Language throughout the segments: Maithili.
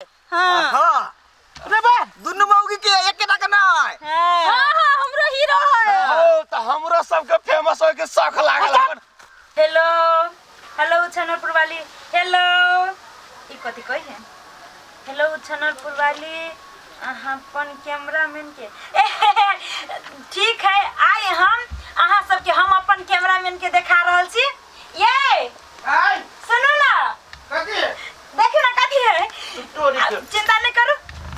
हाँ हाँ रे बा दुनू मौगी के एकेटा के नहीं। हाँ हाँ हाँ, हमरो हीरो है। हो त हमरो सबके फेमस होय के शौक लागल अपन। हेलो हेलो छनरपुर वाली, हेलो ई कथी कही है? हेलो छनरपुर वाली, अहाँ अपन कैमरामैन के ठीक है। आइ हम अहाँ सबके हम अपन कैमरामैन के देखा रहल छी। ये आय सुनू ना, कथी? देखियो ना कथी है। तोरी के। चिंता नहीं करू।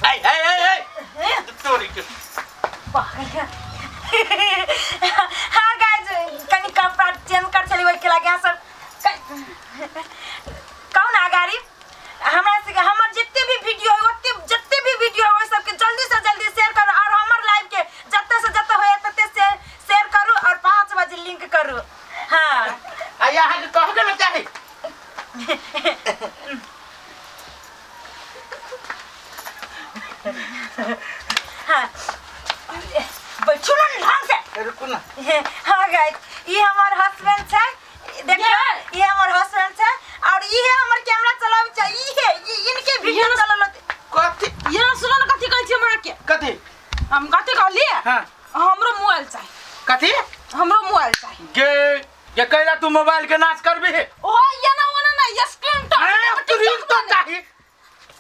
आय आय आय आय तोरी के। हाँ गाइस, कनी कपड़ा चेंज कर चली ओहि के लागे अहाँ सब कहू ना गाड़ी हमरा से हमर जते भी वीडियो है ओते जते भी वीडियो है ओहि सबके जल्दी से जल्दी शेयर करू और हमर लाइव के जते से जते होय तते शेयर करू और 5 बजे लिंक करू। हाँ आ यहाँ के कह के ना चाही। हाँ बैठू ना ढंग से। रुकू ना। हाँ गाइस, ये हमार हस्बैंड छै, देखियो ये हमार हस्बैंड छै और ये हमर कैमरा चलाबै छै, ये इनके वीडियो चलल। कथी? ये सुनो ना कथी कहै छी हम अहाँके। कथी? हम कथी कहलियै? हाँ। हमरो मोबाइल चाही। कथी? हमरो मोबाइल चाही। गे ये कैला तू मोबाइल के नाच करबी? ओ ये ना ओना ना, ये स्क्रीन टच। अरे स्क्रीन तो चाही।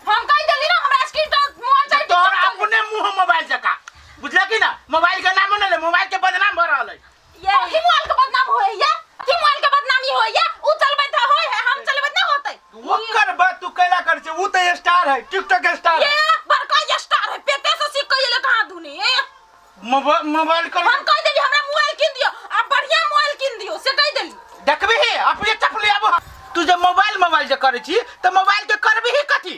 हम कहि देली ना हमरा स्क्रीन टच मोबाइल चाही। तोहर अपने मुंह मोबाइल जका बुझला कि ना? मोबाइल के नाम न ले, मोबाइल के बदनाम भ रहल है। ये कथी मोबाइल के बदनाम होय या? कथी मोबाइल के बदनामी होय या? उ चलबै त होय है, हम चलबै ना होतै। ओकर बात तू कैला कर छे? उ त स्टार है, टिकटॉक स्टार ये है। बड़का स्टार है, पेटे से सीख के ये कहां धुनी। ए मोबाइल कर हम कहि देली हमरा मोबाइल किन दियो आ बढ़िया मोबाइल किन दियो, से कहि देली। देखबी ही अपने चपली आबो। तू जे मोबाइल मोबाइल जे करै छी त मोबाइल के करबी ही कथी?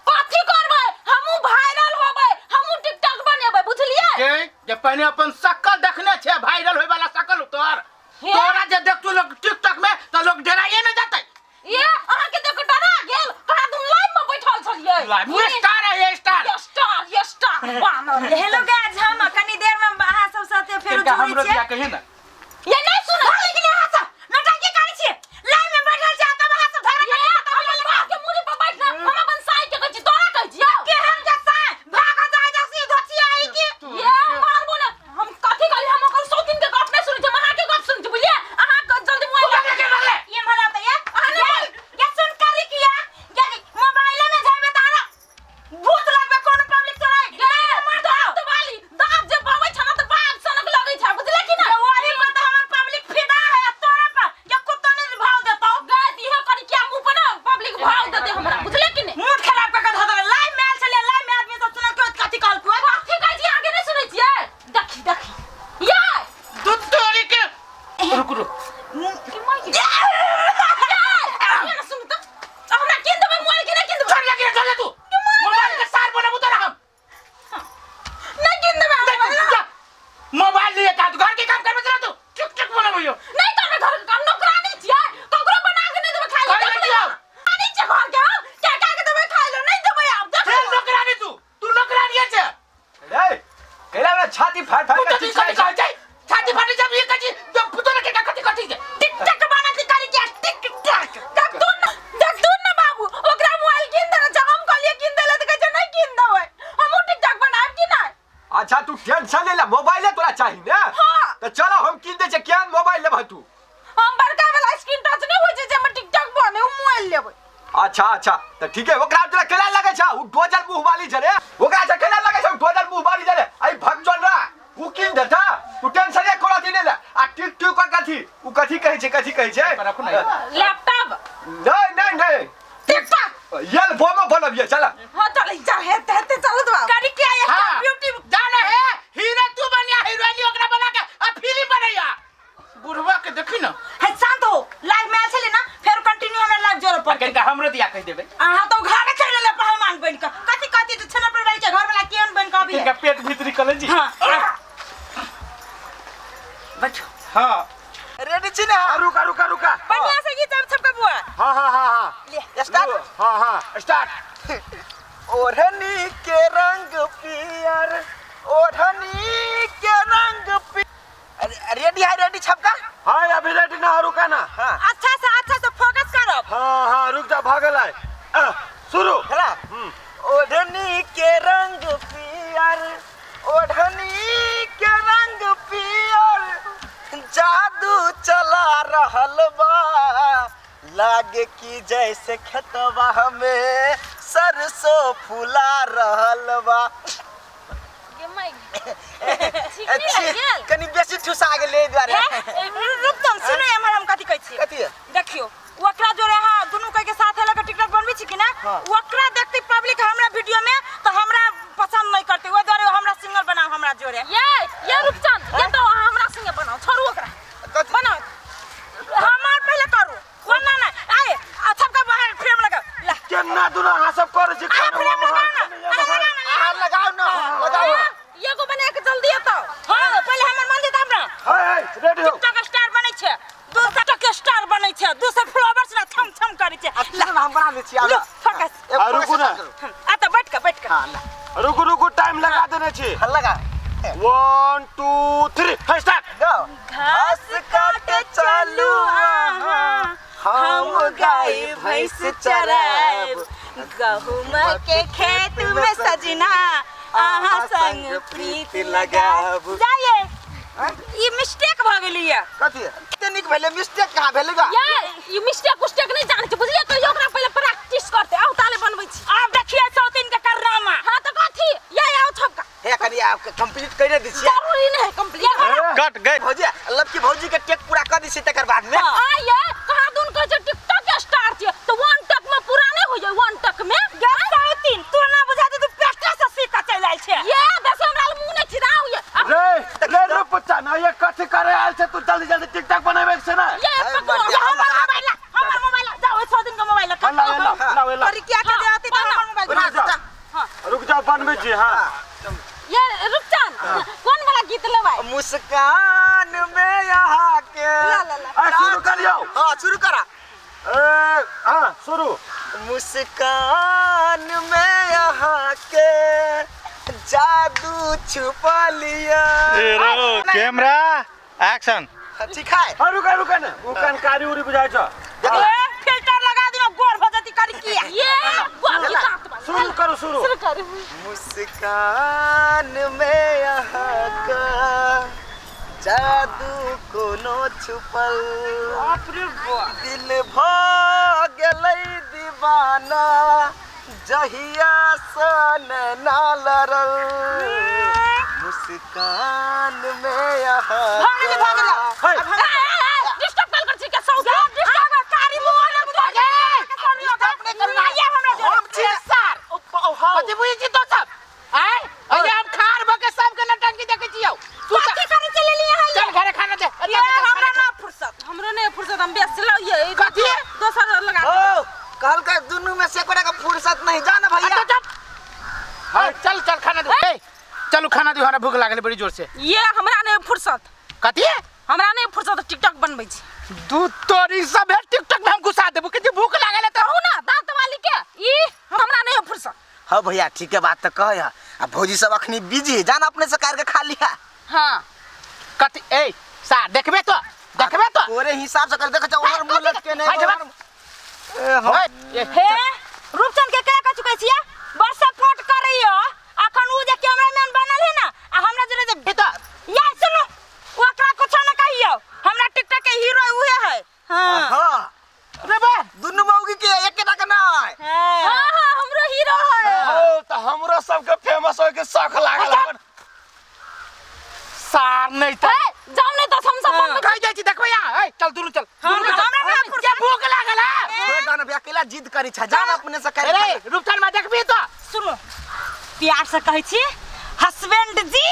कथी करबै? हमहू वायरल होबै, हमहू टिकटॉक बनेबै, बुझलियै? के जे पहिने अपन शकल देखने छे, वायरल होय वाला शकल तोहर। हे? तोरा जे देखतू लोग टिकटॉक में त लोग डराइए न जतै। ये अहाँ के देख डरा गेल, कहाँ तुम लाइव में बैठल छलियै। लाइव में स्टार है, ये स्टार। ये स्टार, ये स्टार बानर। हेलो गाइस, हम कनी देर में अहाँ सब साथे फेर तनिका जुड़ै हमरो छियै। दिया कही ना। ये नहीं सुन लेकिन अहाँ सब नौटंकी करै छियै, लाइव में बैठल छियै तब अहाँ सब झगड़ा ये करै हम बाप के मुड़ी पर बैठना, हम अपन साई के कहै छी, तोरा कहै छियौ। केहन के साई भाग जाय जसी धोती आई की। ये मारबो ना। हम कथी कहली? हम ओकर सौतीन के गप नहीं सुनै छी, हम अहाँ के गप सुनै छी, बुझलियै? अहाँ के जल्दी मोबाइल तू के रहले? ये भला त ये ये ये सुन करी किया ये मोबाइल में जाबे तारा भूत लगबे कोनो पब्लिक चोराई ये मार दांत वाली दांत जे बाबै छ ना त बाघ सनक लगै छ, बुझले कि ना? वही पर त हमर पब्लिक फिदा है तोरा पर, ये कुत्तो ने भाव देतौ। गाय दिहे करी क्या मुंह पर ना पब्लिक भाव देते हमरा, बुझले कि ने? मूड खराब क के धऽ देले। लाइव में आयल छलियै, लाइव में आदमी सब सुनल के कथी कहल तू? कथी कहै छी अहाँके नहीं सुनै छियै? देखी देखी ये तू तोरी के रुक रुक। ये ना सुन त हमरा किन देबै मोबाइल कि नहीं किन देबै? चल लगे चल तू मोबाइल के सार बनाबू तोरा हम। नहीं किन देबै हमरा। जा, मोबाइल लिए का घर के काम करबे तू टिक टिक बनाबो। नहीं करबै घर के काम, नौकरानी छियै, ककरो बना के नहीं देबै खाइ खाइ लए। लए दियौ। नौकरानी छियै घर के, हम क्या क्या के देबै खाइ लए? नहीं देबै आब देख। चल नौकरानी, तू तू नौकरानी छे। रे कैला हमरा छाती फाड़ फाड़ तू के तो कथी कहै छै? छाती फाटी जब ये कथी जब पुतोला के कथी कथी छै? टिक टक बनत करी के टिक टक। देखतुन ना, देखतुन ना बाबू, ओकरा मोबाइल किन देने छै, हम कहलियै किन देले त कहै छै नहीं किन देबै। हमहूँ टिकटॉक बनायब कि नहीं? अच्छा तू टेंशन ले ला, मोबाइल तोरा चाही ने? हाँ। तो चलो हम किन दे छै, केहन मोबाइल लेबह तू? हम बड़का वाला स्क्रीन टच नहीं होइ छै जे टिकटॉक बने, उ मोबाइल लेबै। अच्छा अच्छा त ठीक है, ओकरा तोरा केला लगै छै? उ डोजल मुंह वाली छै रे, ओकरा से केला लगै छै? उ डोजल मुंह वाली छै रे, आई भगजन रा उ किन देता। तू टेंशन ले कोनो अथी नै ले। आ टिक टिक कर कथी उ कथी कहै छै, कथी कहै छै? रखू ना। लैपटॉप। नहीं नहीं नहीं, टिकटॉक यल बोमो बनबिए चल। हां चल चल, हेते हेते चलत बाबू। करी के ये हाँ। ब्यूटी जाने है हीरो तू बनिया, हीरोइनी ओकरा बना के आ फिल्म बनैया। बुढ़वा के देखी ना। है शांत हो, लाइव में आयल छलियै ना, फेर कंटिन्यू हमरा लाइव जोड़ऽ पड़तै। कनिका हमरो दिया कहि देबै। अहाँ तो घरे चलि गेलै पहलवान बनि कऽ, कथी कथी तऽ छेना पर के घर वाला केहन बनि कऽ अभी। कनिका पेट भीतरी कले जी। हाँ बैठो। हाँ रेडी छी ना? रुका रुका रुका, बढ़िया से गीत सबके बुआ। हाँ हाँ हाँ हाँ स्टार्ट। हाँ हाँ स्टार्ट। ओढ़नी के रंग पियर, ओढ़नी के रंग पि रेडी है? रेडी छपका? हाँ अभी रेडी ना, रुका ना। हाँ अच्छा से फोकस करब। हाँ हाँ रुक जा, भागल है। शुरू हेला। लागे कि जैसे खेतवा में सरसों फुला रहल बा। गे माय, ठीक नहीं लागि गेल? कनी बेसी ठुसा गेलै एहि दुआरे। रुक तुम, सुनो एम्हर हम कथी कहै छी। कथी? देखियो, ओकरा जोड़े अहाँ दुनू कह के साथे लगे टिकटॉक बनबै छी कि ना? हाँ। ओकरा देखते पब्लिक हमरा वीडियो में तो हमरा पसंद नहीं करते, ओहि दुआरे हमरा सिंगल बनाओ हमरा जोड़े। ये रूपचंद, ये तो अहाँ हमरा संगे बनाओ, छोड़ू ओकरा। कथी? बनाओ। हमार पहले करू ओ ना ना आए आ सबका बाहर फ्रेम लगा ला। केना दुनू अहाँ सब करै छी? आए फ्रेम लगा ना, अरे लगा ना। अहाँ लगाउ ना, लगाउ। एगो बना के जल्दी एतौ। हां, पहले हमर मन दे तब ना। हाय हाय, रेडी हो। टिकटॉक स्टार बनै छै, 200 के स्टार बनै छै, 200 फॉलोवर्स ना थम थम करै छै। ला हम बना दै छी आब। लो फोकस। एगो आ, रुकू ना। आ त बैठ के, बैठ के। हाँ, ला। रुकू रुकू, टाइम लगा देने छी। हाँ, लगा। 1 2 3, हाय स्टार्ट। गो। घास काटे चलू अहाँ, हम गाय भैंस चरायब, गहुम के खेत में सजना अहाँ संग प्रीत लगाब। जाइए, ई मिस्टेक भ गेली ये। कथी कते नीक भेलै? मिस्टेक कहाँ भेलै गा? ये ई मिस्टेक उस्टेक नहीं जानै छै, बुझलियै? कहियो ओकरा पहिले प्रैक्टिस करते आउ, ताले बनबै छी। आब देखिए सौतीन के करनामा। हाँ तो कथी ये आउ छपका। हे कनी आब कंप्लीट करि दै छियै। जरूरी नहीं है कंप्लीट। कट गए। भौजी, लबकी भौजी के टेक पूरा कर दै छियै तकर बाद में। आ ये कहाँ दुन कहै छै टिकटॉक स्टार छियै तो वन टक में पूरा नहीं होइए, वन टक में। गे सौतीन, तू ना बुझा दे, तू पेटे से सीख के चलि आयल छै। ये बेसी हमरा लग मुँह नहीं खिराउ ये। अब रे रे रूपचंद, ये कथी करे आयल छै तू? जल्दी जल्दी टिकटॉक बनेबे के छै ना? ये अरे पकड़ो। मर जा। हमर मोबाइल ला, हमर मोबाइल ला, जाओ 100 दिन के मोबाइल ला। ला ला ला ला। करी क्या के दे आती तो हमर मोबाइल रुक ला। जाओ, रुक जाओ, बनबै छी। हाँ, ये रूपचंद, कौन वाला गीत लेबै? मुस्कान में यहाँ के ला ला ला। आ शुरू करियौ। हाँ, शुरू करा। ए हाँ, शुरू। मुस्कान में यहाँ के जादू छुपा लिया। Camera action. ठीक है। हाँ, रुका रुका ना, ओ कनकारी उरी बुझाइ छ। ए फिल्टर लगा दिनो, गोर भ जती करी किया। ये गोर की दांत वाला। शुरू करू, शुरू। शुरू करू। मुस्कान में यहाँ का जादू कोनो छुपल, बाप रे बाप। दिल भ गेलै दीवाना जहिया सन ना लड़ल। मुस्कान में यहाँ भाग गेलै, भाग गेलै। हाय। डिस्टर्ब कल कर छी के सौ डिस्टर्ब कारी मुंह ना बुझा गे। डिस्टर्ब नहीं करना। ये हमरा जोड़े। हम छी सर, कथी कथी बुझै छी तो सब? आय अरे हम खार भ के सबके नटंकी देखै छियौ। तू सब कथी करे चलि एलियै अहाँ? चल घरे खाना दे। ये हमरा ना फुर्सत। हमरो नहीं फुर्सत, हम बेस चलाउ ये। कथी? दोसर लगा। ओ कहलकै दुनू में से कोड़ा के फुर्सत नहीं, जा ना भैया। तो चुप। हां, चल चल खाना दे। ए चलू खाना दे, हमरा भूख लागल बड़ी जोर से। ये हमरा नहीं फुर्सत। कथी? हमरा नहीं फुर्सत, टिकटॉक बनबै छी। दू तोरी सब है टिकटॉक में हम घुसा देबो के जे भूख लागल है। कहू ना दांत वाली के ई हमरा नहीं फुर्सत। हाँ भैया, ठीक है, बात तो कह आ भौजी सब अखनी बिजी है, जान अपने से कार के खा लिया। हाँ। कथी? ए सार देखबे तो, देखबे तो। तोरे हिसाब से कर देख, ओहर मुंह लटके नहीं। हाय, जवाब। ओहर ए, हे रूपचंद के क्या कछु कहै छियै? बड़ सपोर्ट करैयो अखन उ जे कैमरामैन बनल है ना आ हमरा जोरे जे ए तो या सुनो, ओकरा कुछो ना कहियो, हमरा टिकटॉक के हीरो उहे है। हां। हाँ रे बा दुनू मौगी के एकेटा के नहीं। हां। हाँ हाँ, हमरो हीरो है। ओ त हमरो सबके फेमस होय के शौक लागल हन सार नहीं त। ए जाओ नहीं तो हम सब बनबै। कहि जाइ छी देखबै आ। ए चल दुनू चल, दुनू के चल। हमरा ना फुर्सत। के भूख लागल है। छोड़ दो ना भैया, अकेला जिद करी छा, जान अपने से कर। अरे रूपचंद में देखबी तो। सुनो, प्यार से कहै छी हस्बैंड जी,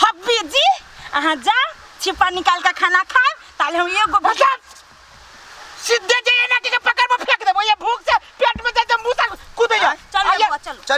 हब्बी जी, अहाँ जा छिपा निकाल के खाना खाएब ताले हम एगो भूख सीधे जाइए ना के पकड़ में फेंक देबो, ये भूख से पेट में जाए मुंह से कूदे जा। चलो बुआ, चलो। चल।